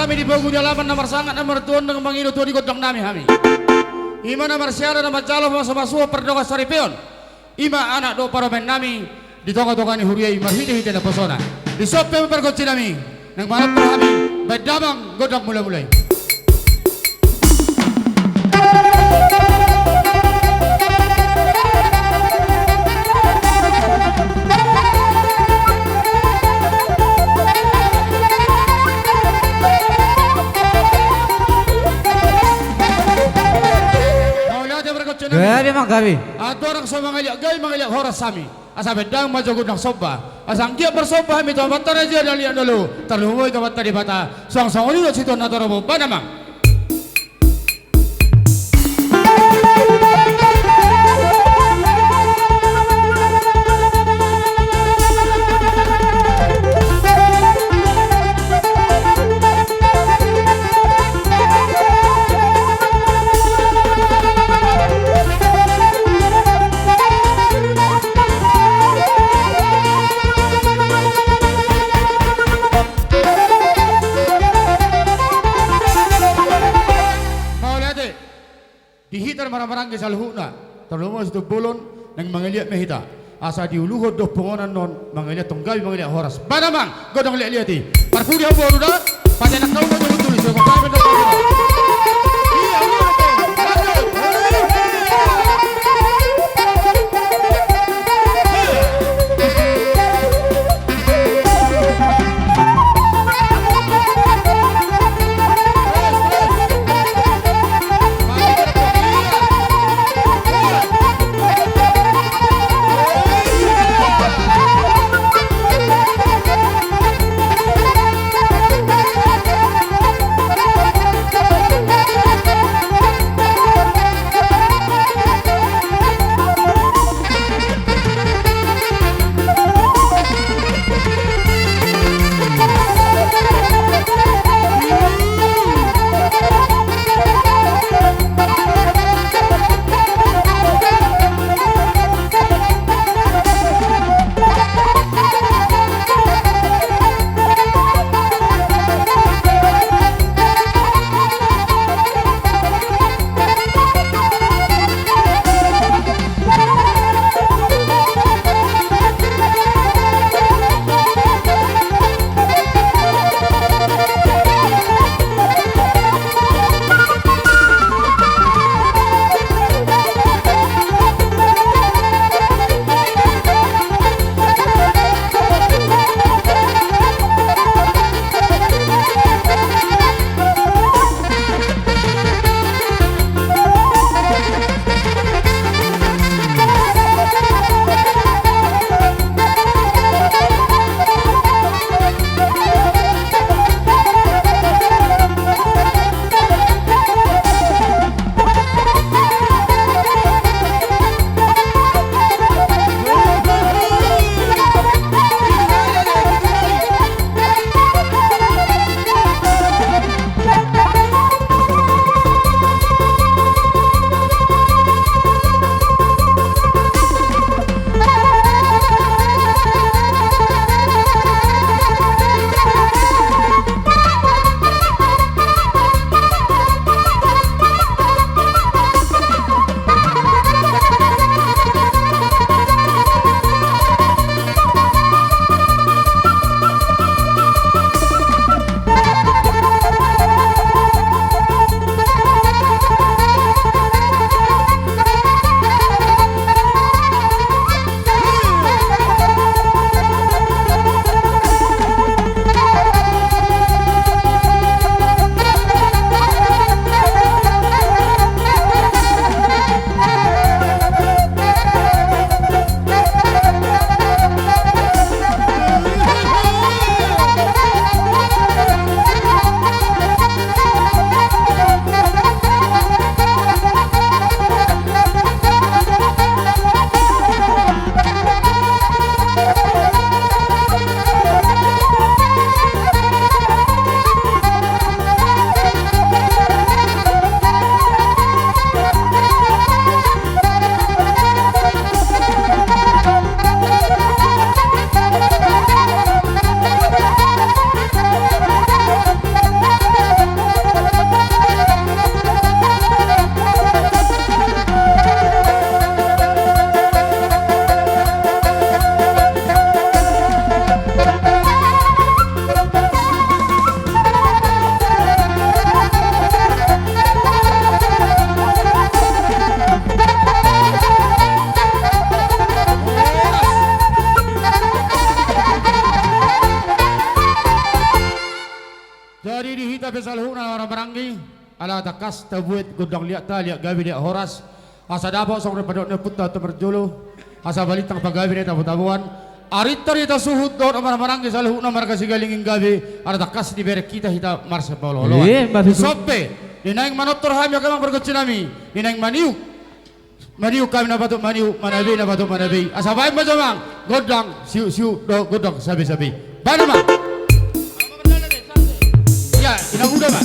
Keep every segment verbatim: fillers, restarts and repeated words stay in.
Hami di pogu ni alaman na marsangap na martua nang mangido tua di gondang nami hami. I ma na marsiala na manjalo pamasu-masuon pardongan saripeon. I ma anak dohot parumaen nami di tonga-tonga ni huria i marhite-hite naposona. Dison pe ma pargonsi nami nang manopot hami baen damang gondang mula-mula i. Mauliate pargonsi nami. Gabe ma gabe. Andorang so mangaliat gabe mangaliat horas hami. Asa baen damang ma jo gondang somba. Asa anggiat marsomba hami tu Amanta na jua na liat na lolo. Tarlumobi tu Amanta Debata. Suang songon i dohot situan na torop on, baen damang. Mauliate. Di hita na marhaha maranggi saluhutna, tarlumobi situmbolon, naeng mangaliat ma hita. Asa diuluhon do punguan on mangaliat tong gabe mangaliat horas. Baen damang gondang liat-liat i. Parpudi hamu boru da. Patenak hamu ma jo tulis. Saluhutna na marhahamaranggi, ala tangkas tabuat gondang liatta, liat gabe, liat horas. Asa dapot songon na nidok ni ompunta tu marjolo. Asa balintang pagabe na i tabo-taboan. Arinta do hita suhut dohot na marhahamaranggi saluhutna marga Sigalingging gabe. Ala tangkas dibereng hita, hita marsipaolo-oloan. Ima tutu. Songon i pe, di naeng manortor hami angka amang pargonsi nami, di naeng maniuk. Maniuk hami na patut maniuk, manabe na patut manabe. Asa baen ma jo amang gondang siuk-siuk dohot gondang sabe-sabe. Baen ma. Ia, inang uda ma.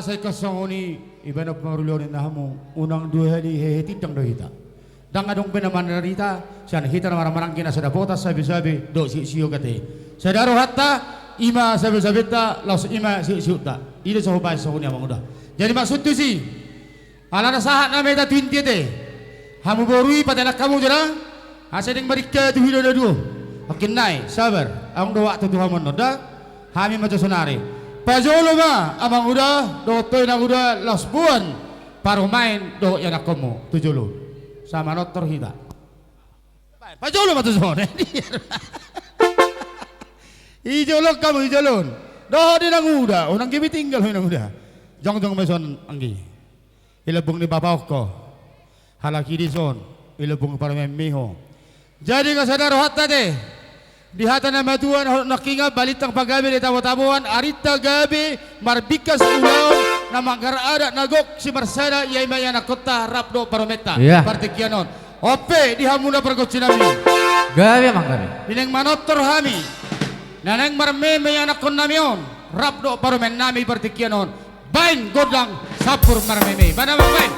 Sai ingkon songon i, ibana pamarulion na hamu, unang dua hali hehe tindang do hita. Ndang adong pe na mandarita sian hita na marhahamaranggi na so dapotan sabe-sabe dohot sihut-sihut ate. Sada rohanta, i ma sabe-sabenta, laos i ma sihut-sihutta. I do so hubaen songon i, amang uda. Jadi maksud tusi, alana sahat nama hita tu inti ate, hamu boru i patelak hamu jo da. Asa deng maringka tu hita na dua. Oke, nai sabar, adong do waktu tu hamu annon da. Hami ma jo sonari. Pajolo ma amang uda dohot tu inang uda, laos boan parumaen dohot ianakkonmu tu jolo. Asa manortor hita. Pajolo ma tu son. Ijolon hamu, ijolon. Dohot inang uda, unang gabe tinggal ho inang uda. Jongjong ma i son anggi. I lambung ni bapa on ho. Halak i dison, i lambung parumaenmi ho. Jadi nga sada rohanta ate. Di hata na matua na hot nangkingan, balintang pagabe di tabo-taboan, arinta gabe marbingkas ulaon, na manggarar adat na gok simarsada, ia i ma ianakkonta rap dohot parumaenta. Iya. Partingkian on. On pe di hamu na pargonsinami. Gabe amang, gabe. Di naeng manortor hami, na naeng marmeme ianakkonnami on rap dohot parumaennami partingkian on. Baen gondang sampur marmeme. Baen amang, baen.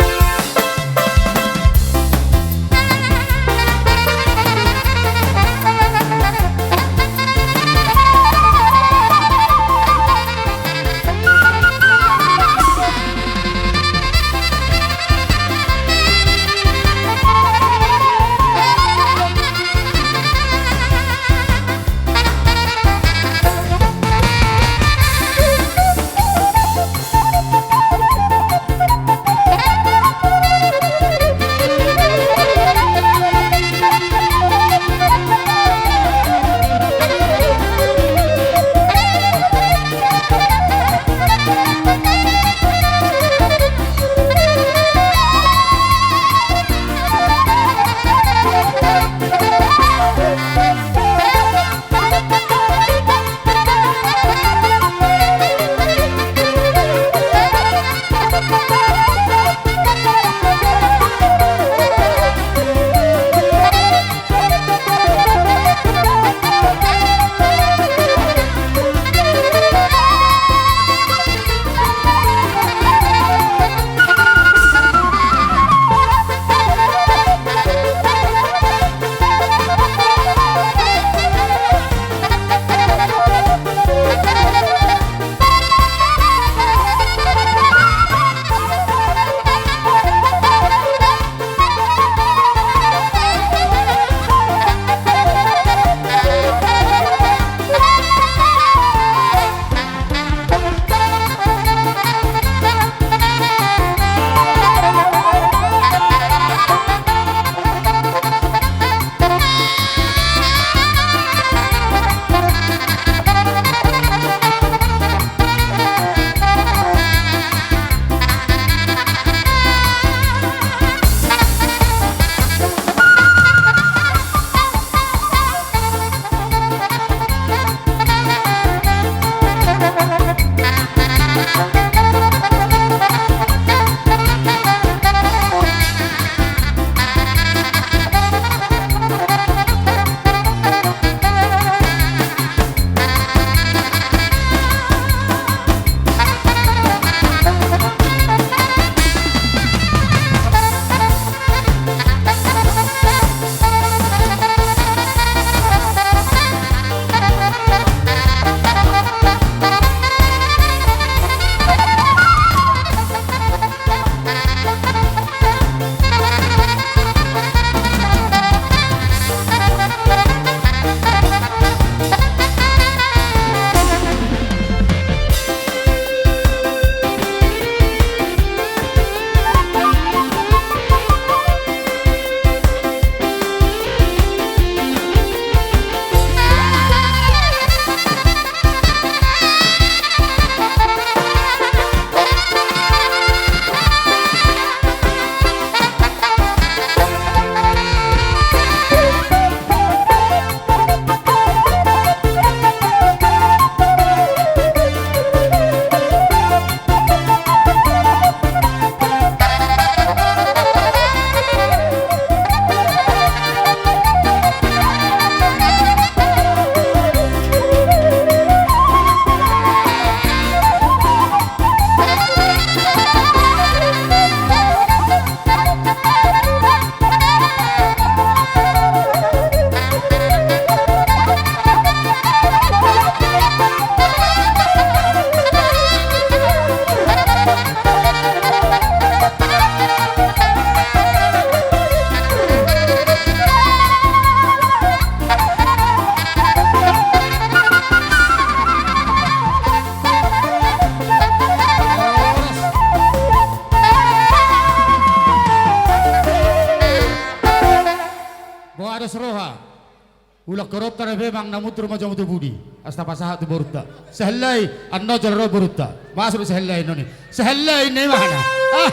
Ulang koronta na pe mang na mundur ma jo hamu tu pudi. Asa tapasahat tu borunta. Sahallai, annon jala ro borunta. Masuk sahallai annon i. Sahallai na i ma hana. Ah.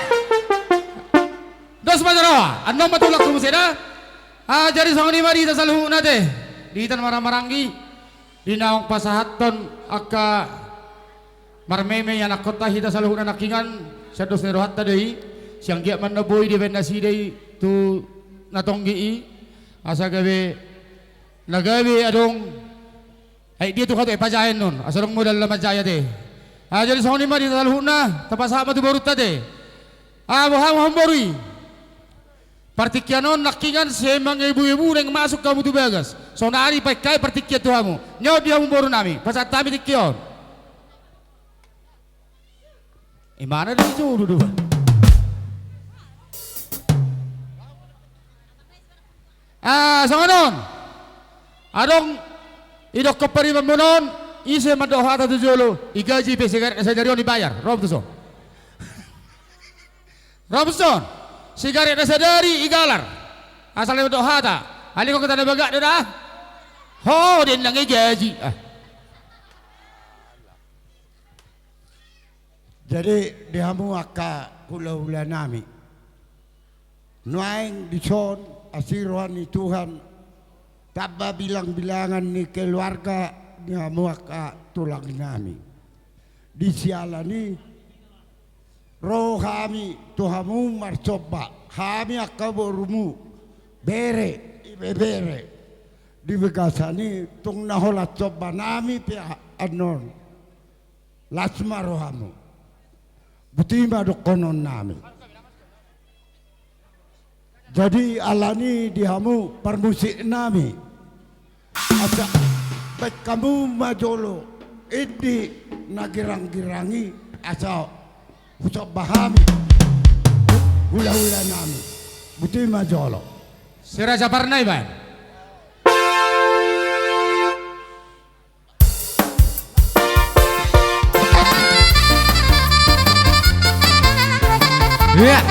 Dos ma jala roha. Annon ma tulang tu muse da. Ah, jadi songon i ma di hita saluhutna ate. Di hita na marhahamaranggi. Di naung pasahathon angka marmeme ianakhonta hita saluhutna nangkingan, sian dos ni rohanta do i, sian giat ma na boi dibaen nasida i tu na tonggi i, asa gabe, na gabe adong, ai dia tu hata i pajaen non, asa adong modal na manjai ate. Ah, jadi songon i ma di hita saluhutna, tapasahat ma tu borunta ate. Ah, boha ma hamu boru i. Partingkian on nangkingan sian mangebuebu naeng masuk hamu tu bagas. Saonari paingkai partingkian tu hamu. Nyaut di hamu boru nami. Pasahat hami tingki on. Imana do i jolo do. Ah, songon on. Adong idokkon paribanmuna on, ise mandok hata tu jolo, i gaji pe sigaret na sadari on ibayar. Ro tu son. Ro tu son. Sigaret na sadari igalar. Asal na mandok hata. Alai ingkon hita na bagak do da. Ho, den nang i gaji. Ah. Jadi di hamu angka hulahula nami. Nuaeng dison asi roha ni Tuhan tamba bilangbilangan ni keluarga ni hamu angka tulang nami. Di siala ni ro hami tu hamu marsomba, hami angka borumu, bere, ibebere. Di bagasan i tung na holan somba nami pe annon. Las ma rohamu. Boti ma dohonon nami. Jadi alani di hamu parmusik nami. Asa baen hamu ma jolo indi na girang-girang i asa husomba hami hulahula nami. Boti ma jolo. Sira japarna ibaen. Iya.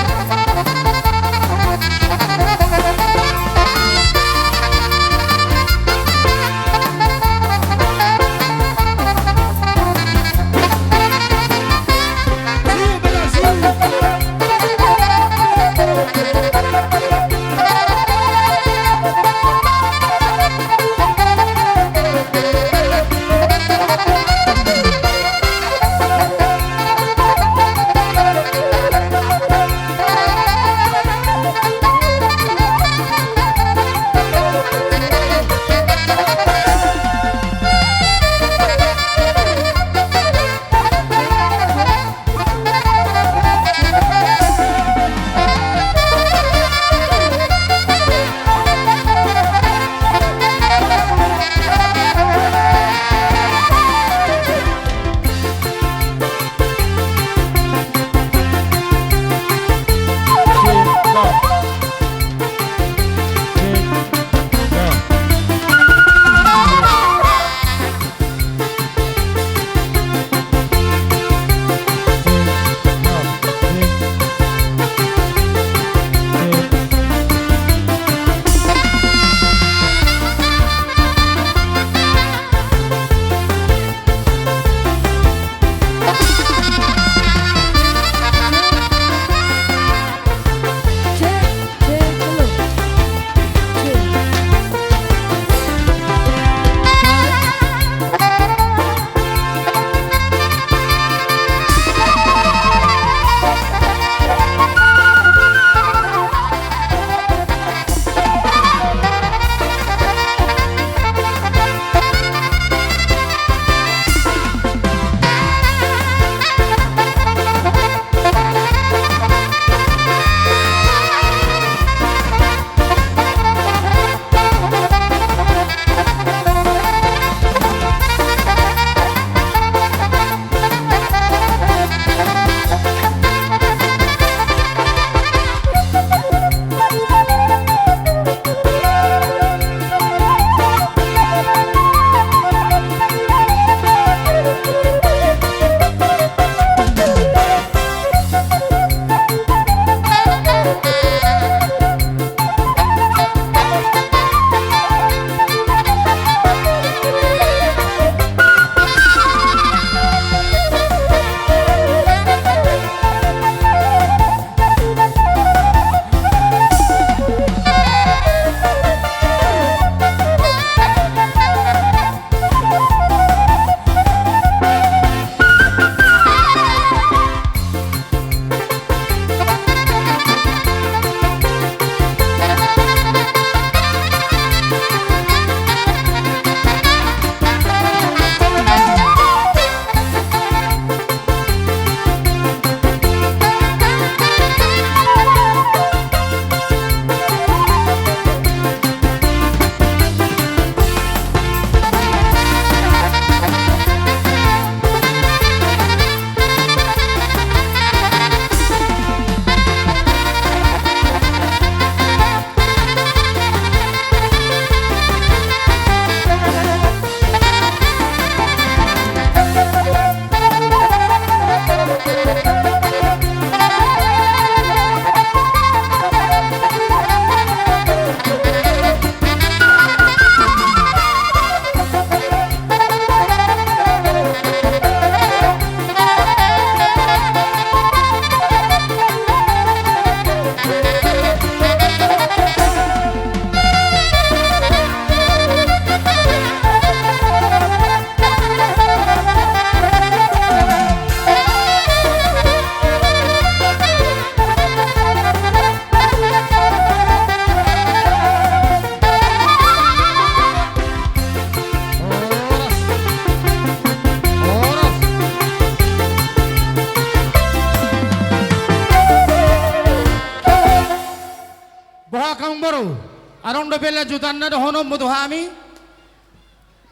dope lanjutanna dohononmu tu hami?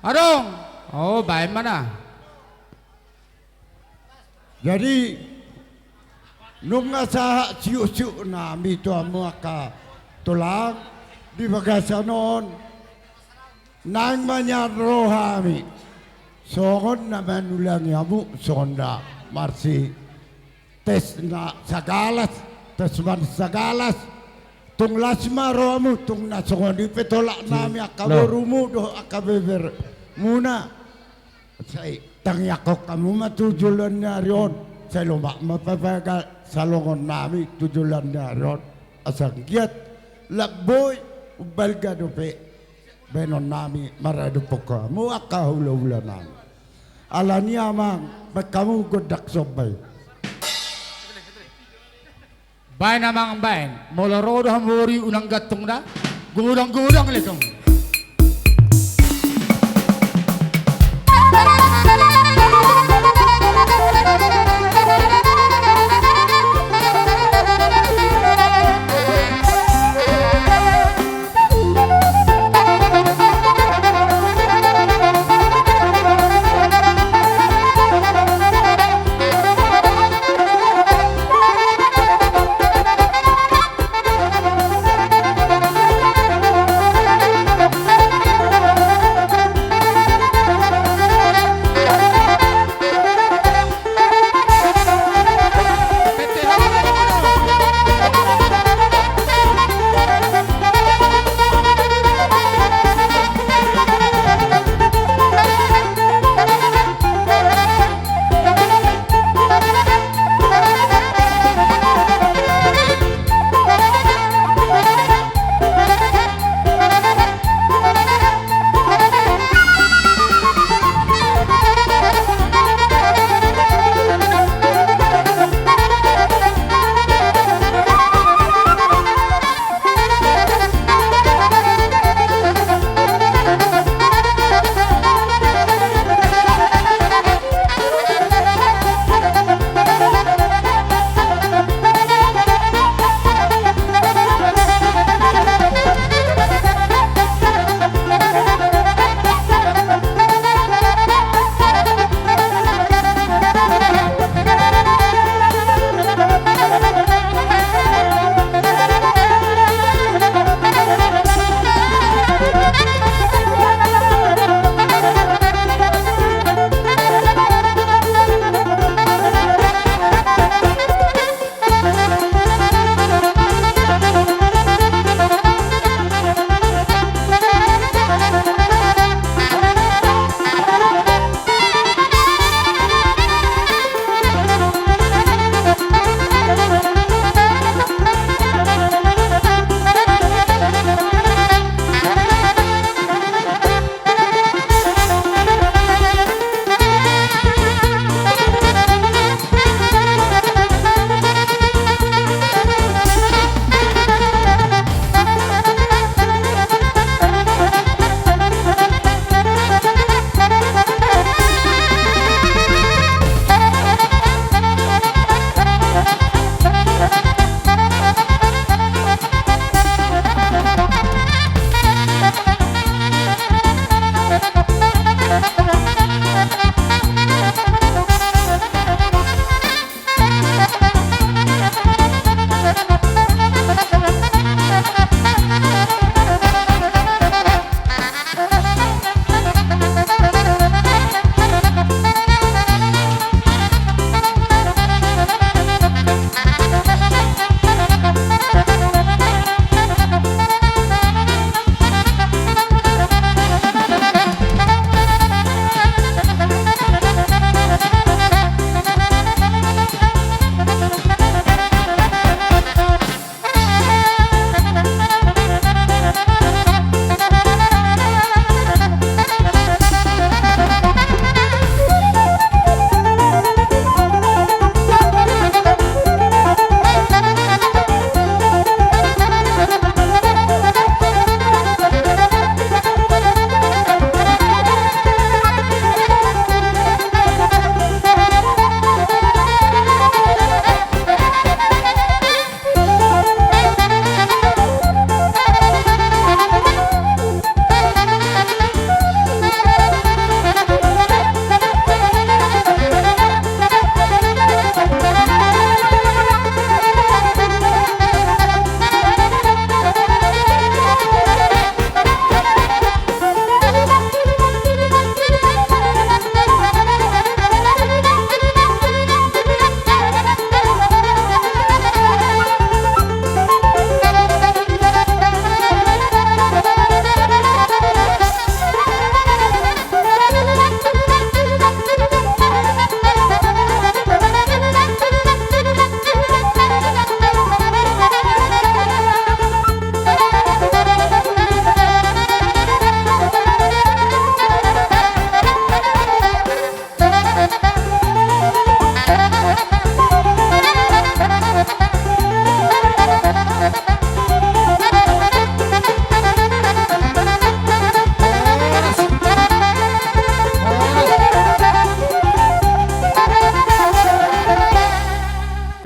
Adong. O, baen ma na. Jadi nunga sahat siuksiuk nami tu hamu angka tulang di bagasan on. Naeng ma nian ro hami songon na manulangi hamu, songon na marsites na sagalas, tes manis sagalas. Tung las ma ro hamu, tung na songon i pe tolak nami angka borumu dohot angka bebermuna. Sai tangiangkon hamu ma tu joloan ni ari on. Sai lomak ma papaga salongon nami tu joloan ni ari on, asa anggiat lamboi umbalga dope baenon nami maradophon hamu angka hulahula nami. Alani amang, baen hamu gondang somba i. Baen amang, baen. Molo ro do hamu boru i, unang gantung da. Godang-godang letong.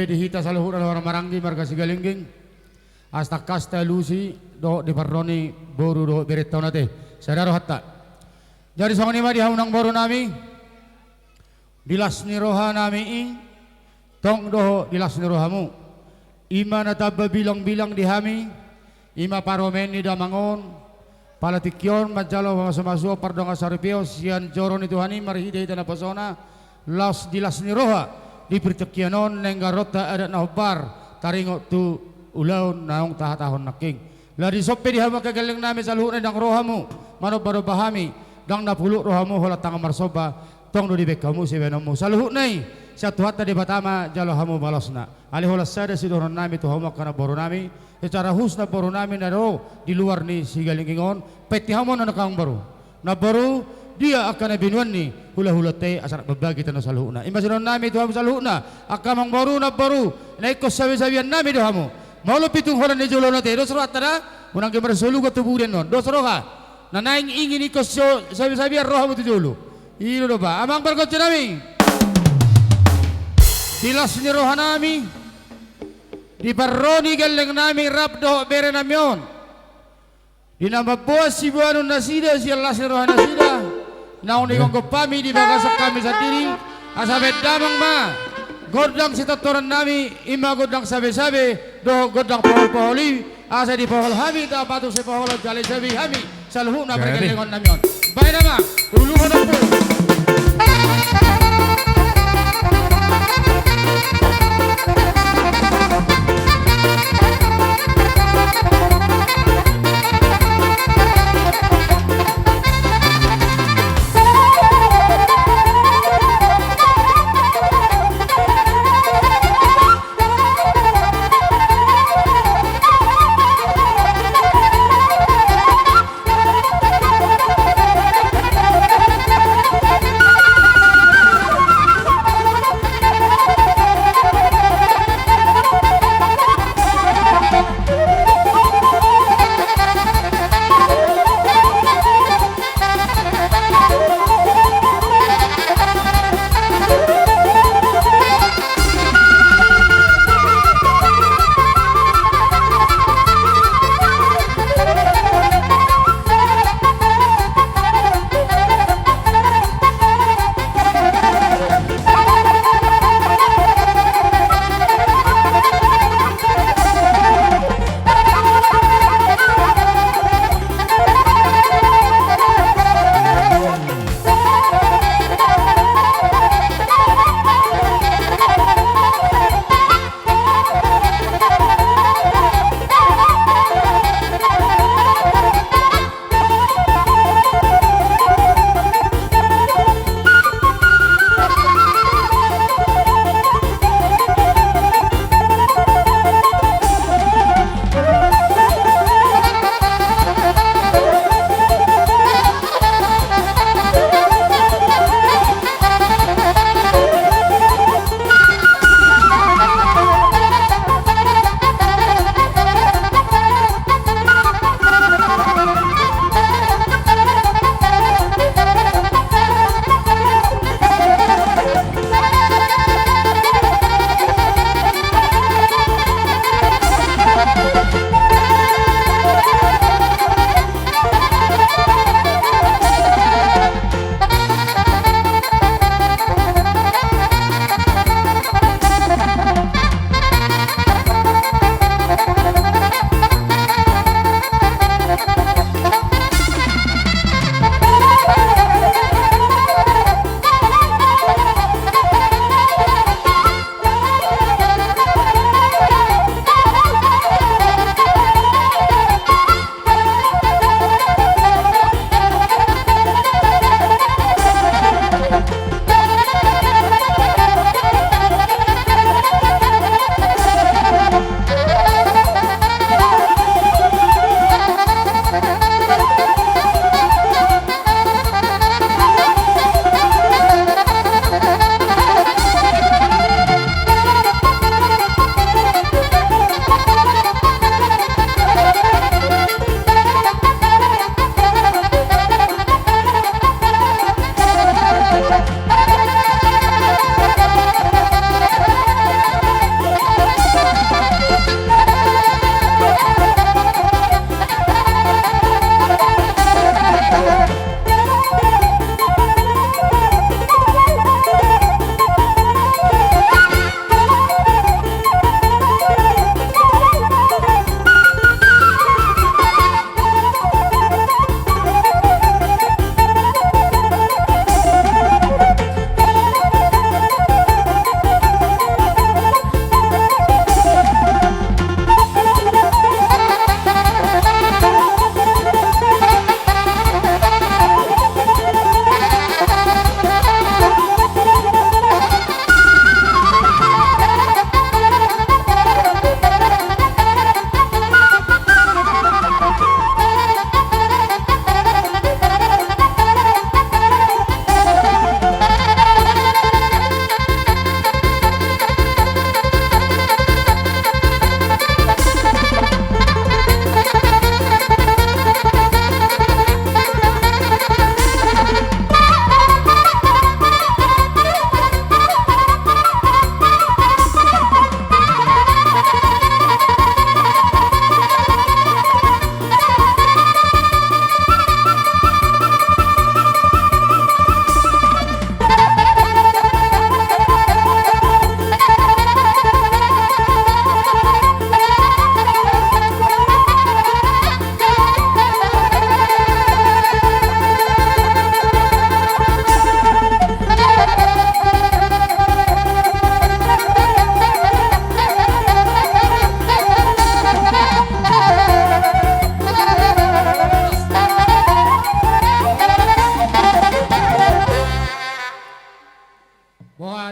di hita saluhutna na marhaha maranggi marga Sigalingging. Asa tangkas talusi dohot diparroni boru dohot berenta on ate. Sada rohanta. Jadi songon i ma di hamu amangboru nami. Di las ni roha nami i, tong do di las ni rohamu. I ma na tamba bilang-bilang di hami, i ma parumaen ni damang on, pala tingki on manjalo pamasu-masuon pardongan saripeon sian joro ni Tuhan i marhite-hite naposona, laos di las ni roha, di partingkian on naeng garonta adat na hombar, taringot tu ulaon naung tahatahon nangkin. Laos dison pe di hamu angka gelleng nami saluhutna ndang ro hamu manomba-nomba hami, ndang na pulut rohamu holan tangan marsomba, tong do dibaen hamu sibaenonmu. Saluhutna i, sian Tuhanta Debata ma jalo hamu balosna. Alai holan sada sidohonon nami tu hamu angka namboru nami, secara khusus namboru nami na ro di luar ni Sigalingging on, painti hamu on angka amangboru. Namboru, dia angka na binuan ni hula-hulanta i asa rap mambagi tano saluhutna. I ma sidohonon nami tu hamu saluhutna, angka amangboru, namboru, na ingkon sabe-sabean nami do hamu. Molo pe tung holan na di jolo on ate, dos rohanta da, unang gabe marsoluga tu budian on, dos roha. Na naeng ingin ingkon so, sabe-sabean rohamu tu jolo. I do ba, amang pargonsi nami. Di las ni roha nami, diparroni gelleng nami rap dohot bere nami on. Di na mamboan siboanon nasida sian las ni roha nasida, naung digonggom hami di bagasan hami sandiri, asa baen damang ma gondang sitontonan nami, i ma gondang sabe-sabe dohot gondang pohol-pohol i, asa dipohol hami tapatuk sipoholon jala disabe hami saluhutna pargellengon nami on. Baen damang, uluhon ompung.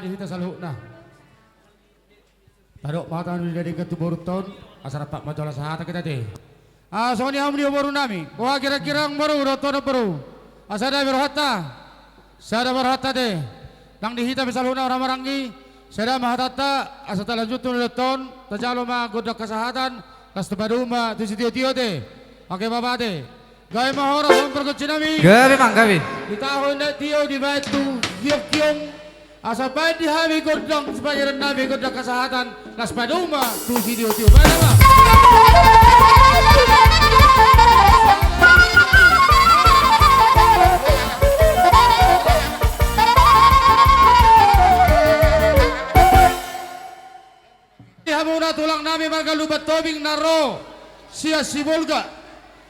Hita saluhutna. Tadok ma hata ni na denggan tu borunta on, asa rap ma jala sahata hita te. Ah, songon i hamu di boru nami. Boha kira-kira boru, dohot boru. Asa da ma rohanta. Sada ma rohanta te. Nang di hita pe saluhutna, ora maranggi. Sada ma hatanta, asa talanjuthon dohot on, tajalo ma gondang hasahatan, laos tapadomu ma tu sitio-tio te. Oke, Bapa te. Gabe ma horas, amang pargonsi nami. Gabe, Amang, gabe. Di taon na tio dibaen tu hiong-hiong. Asa baen di hami gondang sipangiran nami, gondang hasahatan, laos padomu ma tu sitio-tio. Baen ma. Di hamuna tulang nami marga Lumban Tobing na ro sian Sibolga,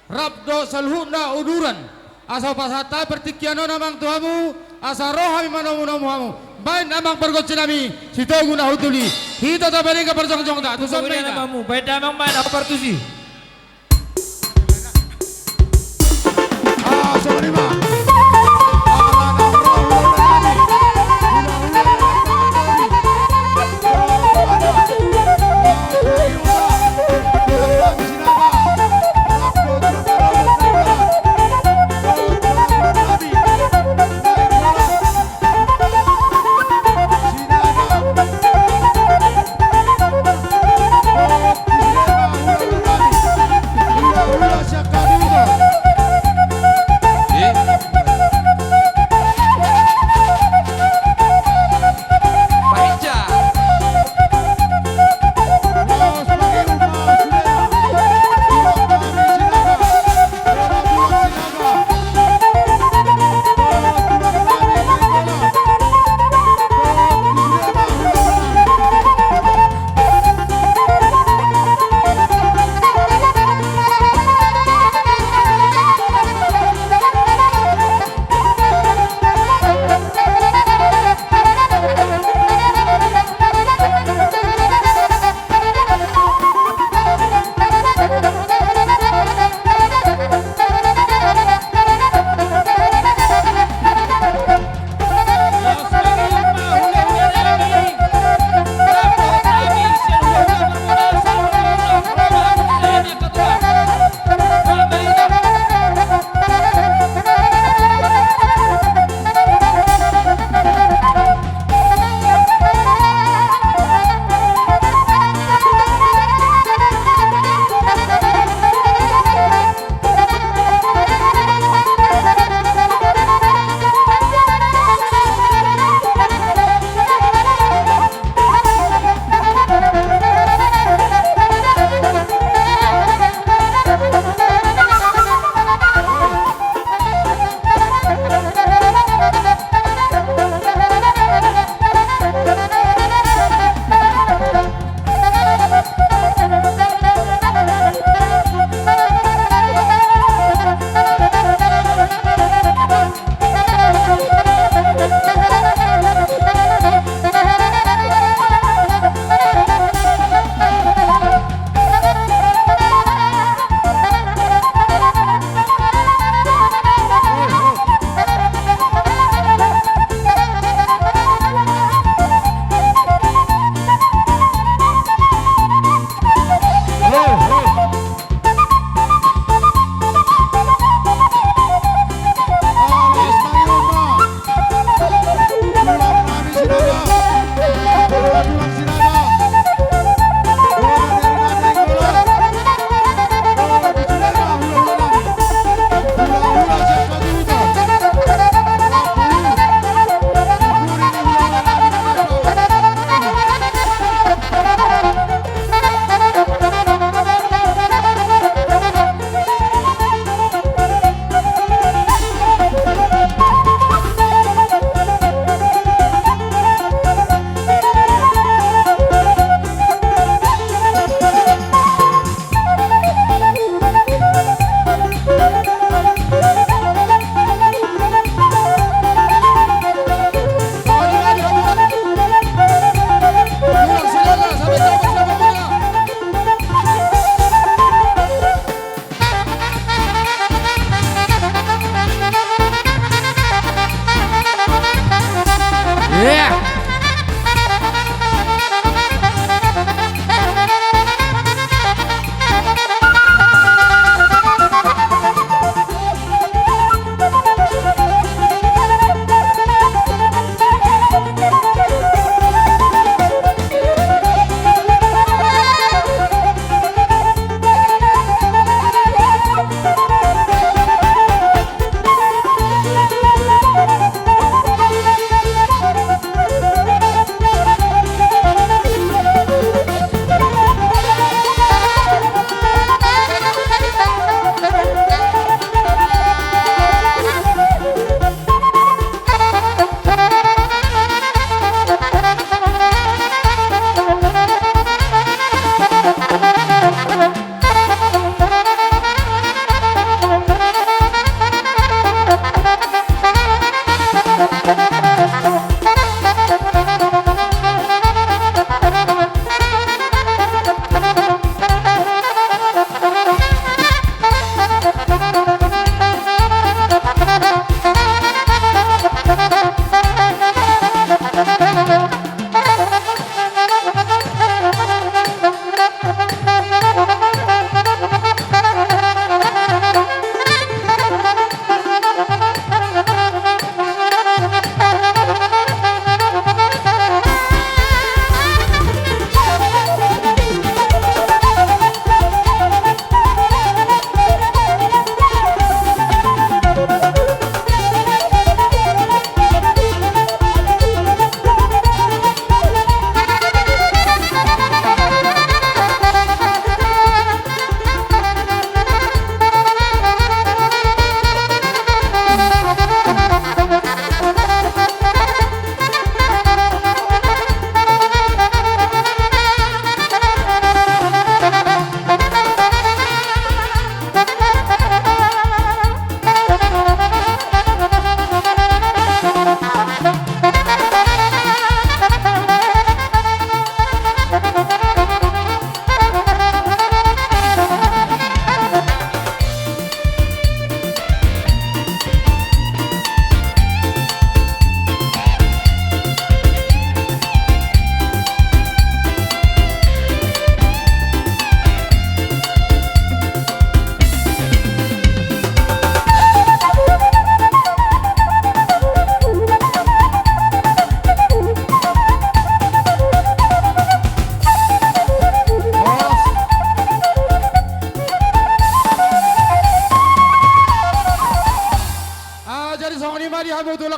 rap dohot saluhutna uduran, asa hupasahat hami partingkian on, Amang, tu hamu, asa ro hami manomu-nomu hamu. Baen, Amang pargonsi nami, sitogu na hundul i, hita tapadenggan parjongjongta. Tuson ma hita. Baen, Amang, baen, Amang, partusi.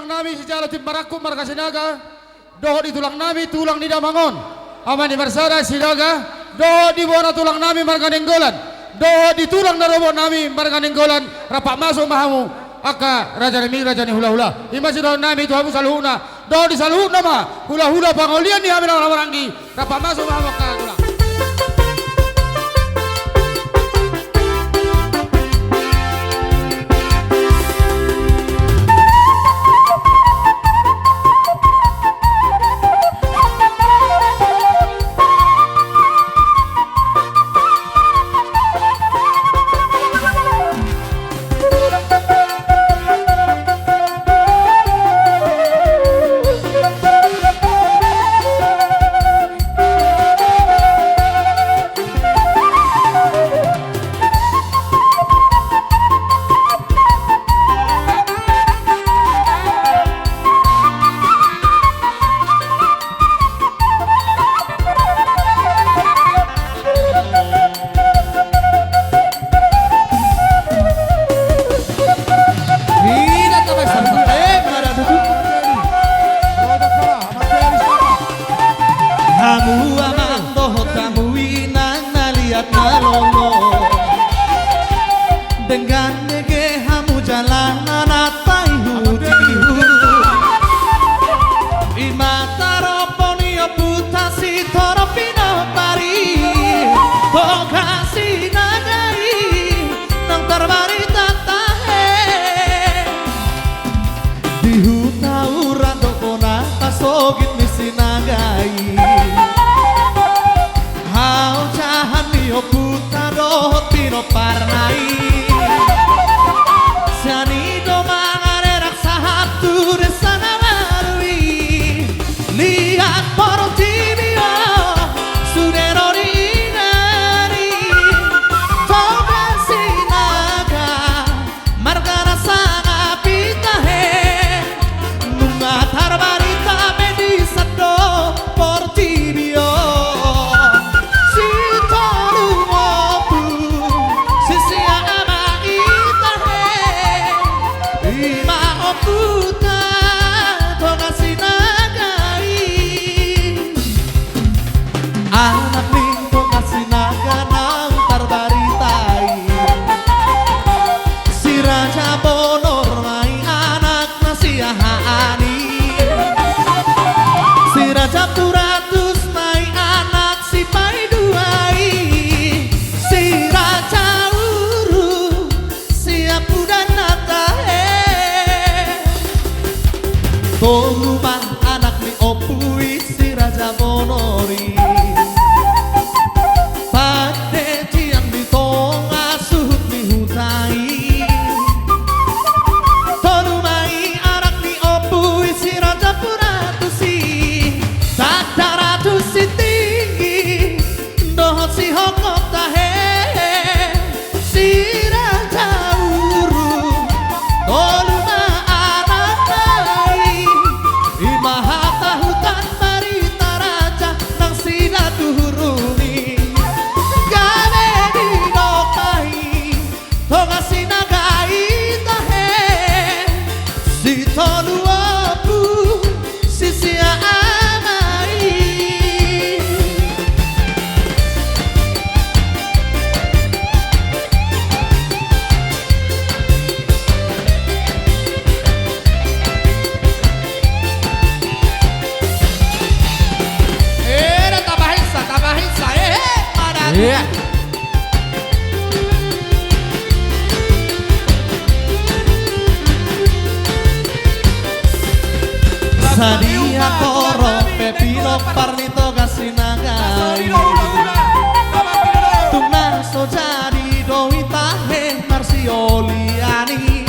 Nami sijalo Tim Marangkup marga Sinaga, dohot di tulang nami, tulang ni damang on, Ama ni Marsada Sinaga, dohot di bona tulang nami marga Nainggolan, dohot di tulang na robot nami marga Nainggolan, rap masuk ma hamu angka raja nami, raja ni hulahula. I ma sidohonon nami tu hamu saluhutna, dohot di saluhutna ma hulahula pangolian ni hami na marhahamaranggi. Rap masuk ma hamu angka tulang. Hamu amang dohot hamu inang na liat na lolo, denggan nege hamu jala na paihutihut. I ma tarombo ni ompunta Sitorop Pinompar i, Toga Sinaga i, naung tarbarita tahe. Di huta Uran dohot bona pasogit ni Sinaga i, haojahan ni ompunta dohot pinomparna i. Sian i do mangarerak sahat tu desa na baru i. Liat portibi on, sude ro di inganan i, Toga Sinaga, margana sangap i tahe. Nunga tarbarita be di sandok portibi on, si tolu ompu, si sia ama i tahe. I ma ompunta Toga Sinaga i, anak ni Toga Sinaga naung tarbarita i. Si Raja Bonor ma i anakna siahaan i, si Raja Puratus ma i anak sipaidua i, si Raja Uru siampudanna tahe. Tolu ma anak ni ompu i si Raja Bonor i, pande tiang di tonga suhut ni huta i. Tolu ma i anak ni ompu i si Raja Puratus i, tanda Ratu Sitinggi dohot Sihongkop tahe. Si Raja Uru, tolu ma anakna i, i ma hata hutan barita raja nang sida tu huruni. Gabe didok ma i, Toga Sinaga i tahe, si tolu ompu, si sia ama i. Eh, da tabahensa, tabahensa, eh, eh, mana? Iya. Sadia torop pe pinompar ni Toga Sinaga i, tung na so jadi do i tahe marsiolian i.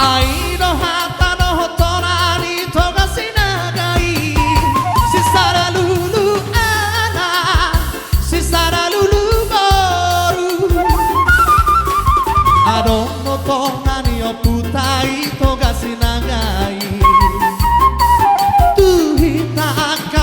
Ai do hata dohot tona ni Toga Sinaga i, sisada lulu anak, sisada lulu boru. Adong do tona ni ompunta i Toga Sinaga i, tu hita angka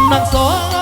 Nang so